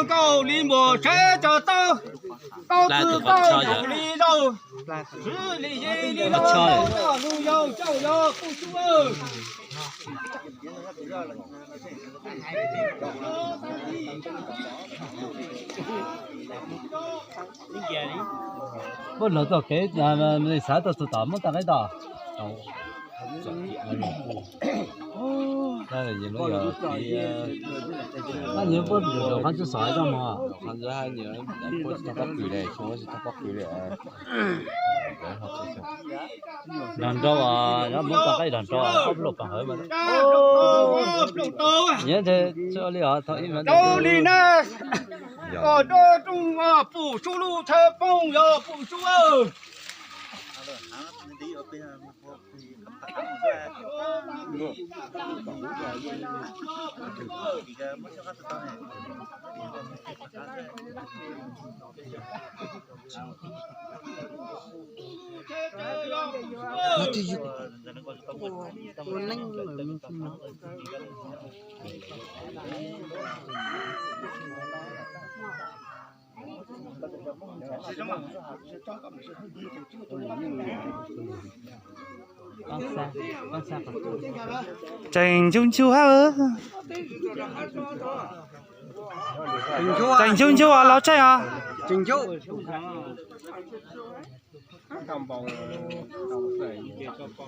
Nkauj li npua seb cov taub, taub twg taub yog li zaug, swb li yig li loj, loj lug yog cauj yog puj sub. Muab lawv txoj kev xav tau tus tom muab tag qaib tau. Nws puab zaum qhov ntsuab xov coj mog. Nrog nrau, muab tag qaib nrog nrau ob lub pas hawv mas. Nyob ntshe tsis ua li os, thaum ib mas. Rau li na, kom rau rooj pum sub lub chaw poob yog pum sub. Tseem ntsuj ntsuj hab. Tseem ntsuj ntsuj os, laus tseem os.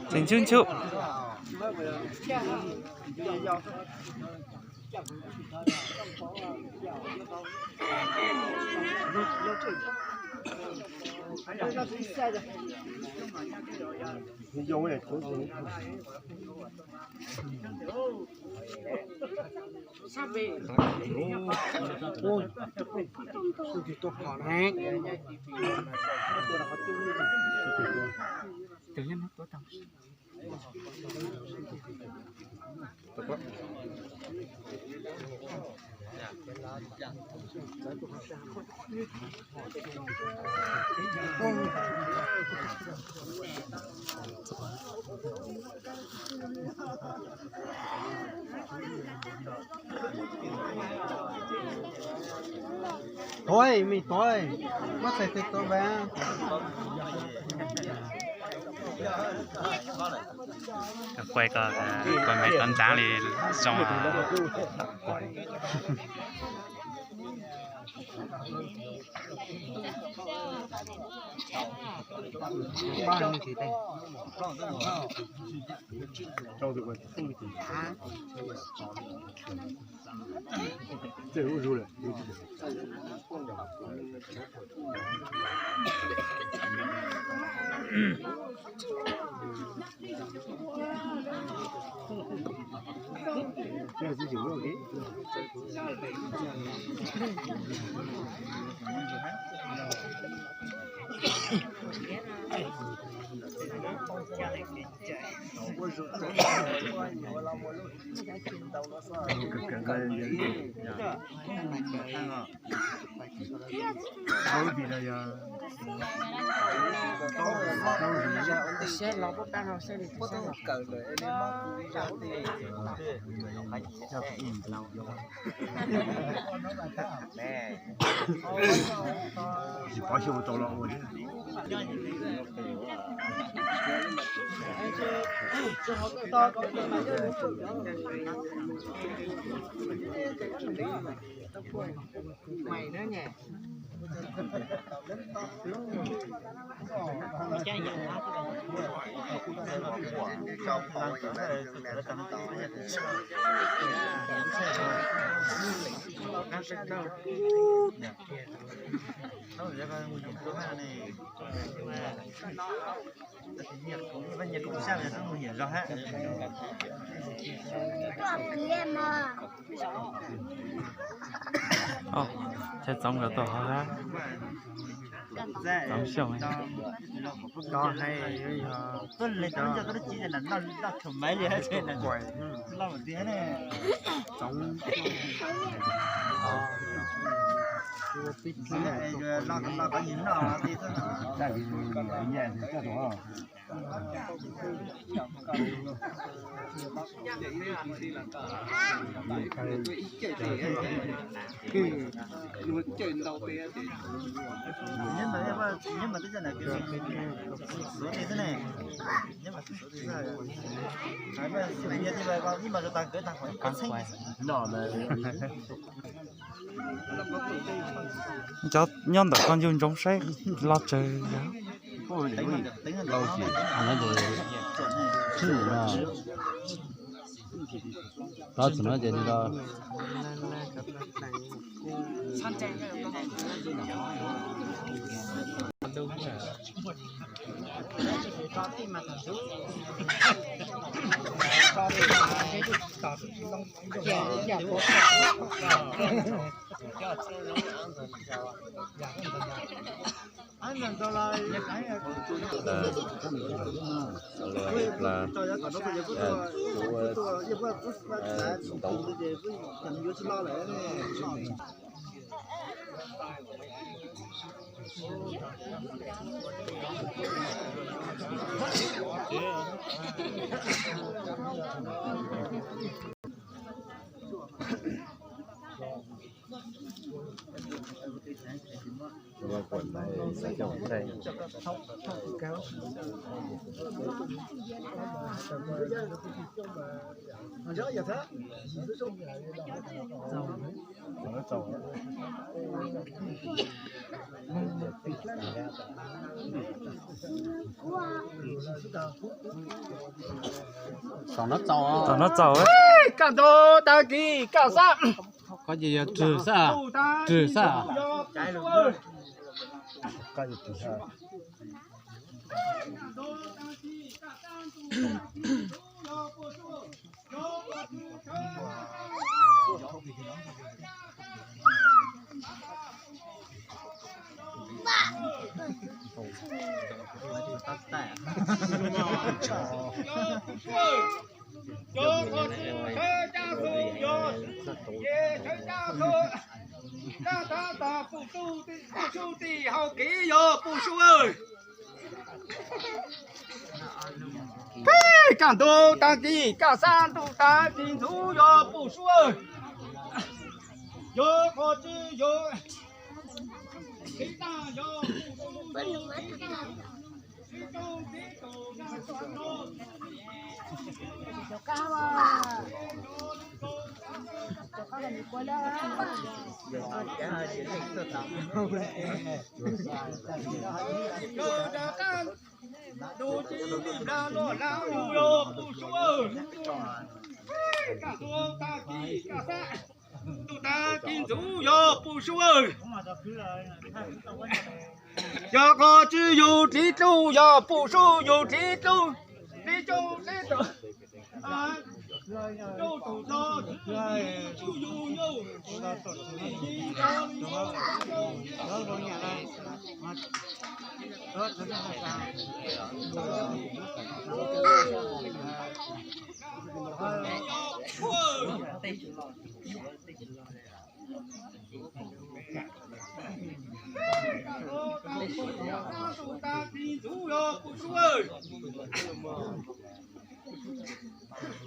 Tseem ntsuj ntsuj. Thôi, mày thôi. Mày phải tuyệt vời. Quay coi, coi máy toán dáng thì trong, à, quay. Tsis pov xyoo tau los ua thiab. Ov, Tshaj Txoov nkawd tuaj hov hab. Txoov Xyooj. Cov nyob ntawm koj ncu ntsoov saib los tsawg. Txog txim no ces li los. Thaum no txaus. Kaj ntug tag kis kaj xab. Koj ces yog rwg xab, rwg xab. Cov qhov tsis sawv caj xu yog Swv Yeej, sawv caj xu, caj tab tom pum sub tim, pum sub tim hauv kev yog pum sub. Kaj ntug tag kis kaj xab, ntuj tag kis ntxhuv yog pum sub. Yog qhov tsis yog kev tag yog pum sub, yog kev tag. Ntuj tsis lim nplas los lav yug yog pum sub. Kaj ntug tag kis kaj xab, ntuj tag kis ntxhuv yog pum sub. Yog qhov tsis yug tiv tluj yog pum sub, yug tiv tluj, tiv tluj, tiv tluj. Rau tus no tsuj yug yug.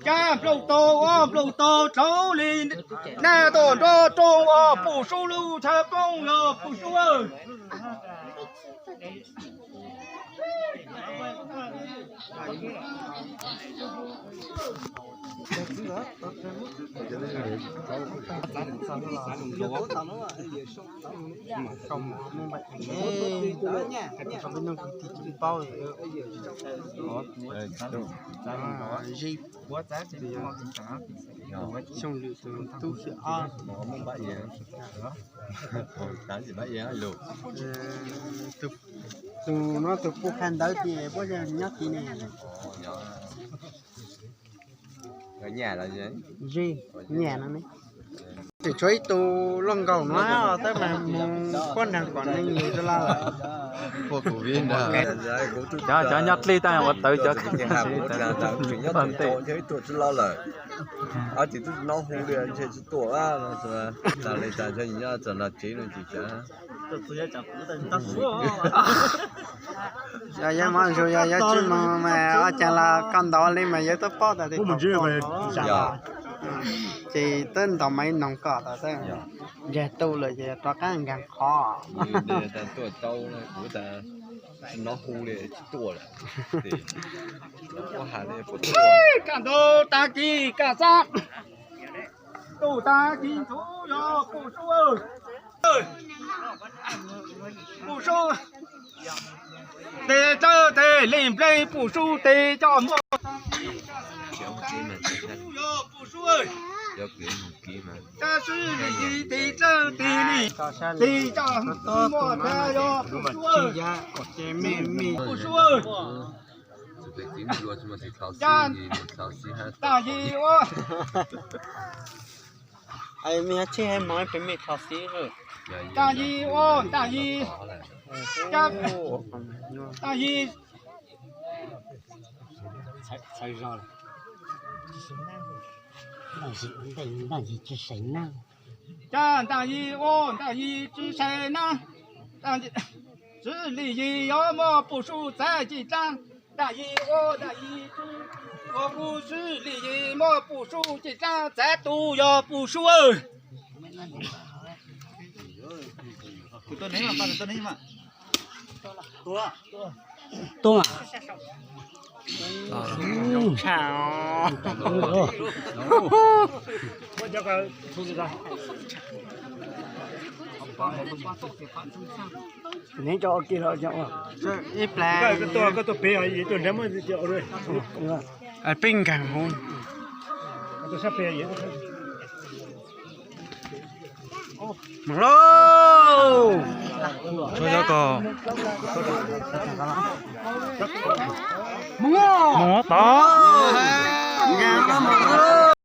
Caj nplooj tau, ob nplooj tau, rauv li naj toj nrov roo, ob pum sub lub chaw poob yog pum sub. Ej, xyoo lwm tus tub xyom ob. Tus no tus pub qha ntawv ces puab nyob tid ne. Ze, nyam no ne. Tseem tshuav ib tug lauj nkaus no tab mas mus puab nraag kom neeg yug tsi laj lawm. Cov nyob dlej tab ua tawv cov ntej. Ob tug tub no hu li ntshe tsi tuaj, tas li tas nyob txog nram tsev no ces cas Yog yawg Mos Ntsus yog yawg Tswb Moog mas ua caag los koj ntaus li mas yawg twb paub tas tias ces twb ntaus mas ib noog kom tas nteg tu lawm ces rov qab nkaag qhov. Kaj ntug tag kis kaj xab, tus tag kis ntxhuv yog Pum Sub. Pum Sub tes dlawb tes li npleeg, Pum Sub tes coj muaj. Pum Sub yog Pum Sub. Sab sib li yig tes dlawb tes li, tes coj muaj yog Pum Sub. Pum Sub. Ntaag yig ua, ntaag yig ua, ntaag yig, ntaag yig, ntaag yig ua, ntaag yig tsi sai nab. Sib li yig yog muaj Pum Sub txav ci dlaab. Ntaag yig ua, ntaag yig ua, kuv sib li yig muaj Pum Sub ci dlaab, txav tus yog Pum Sub. Neb cov ua kiag los cov ua. Ib plag. Peb nkaag hauv. Mus lauj. Mus tod.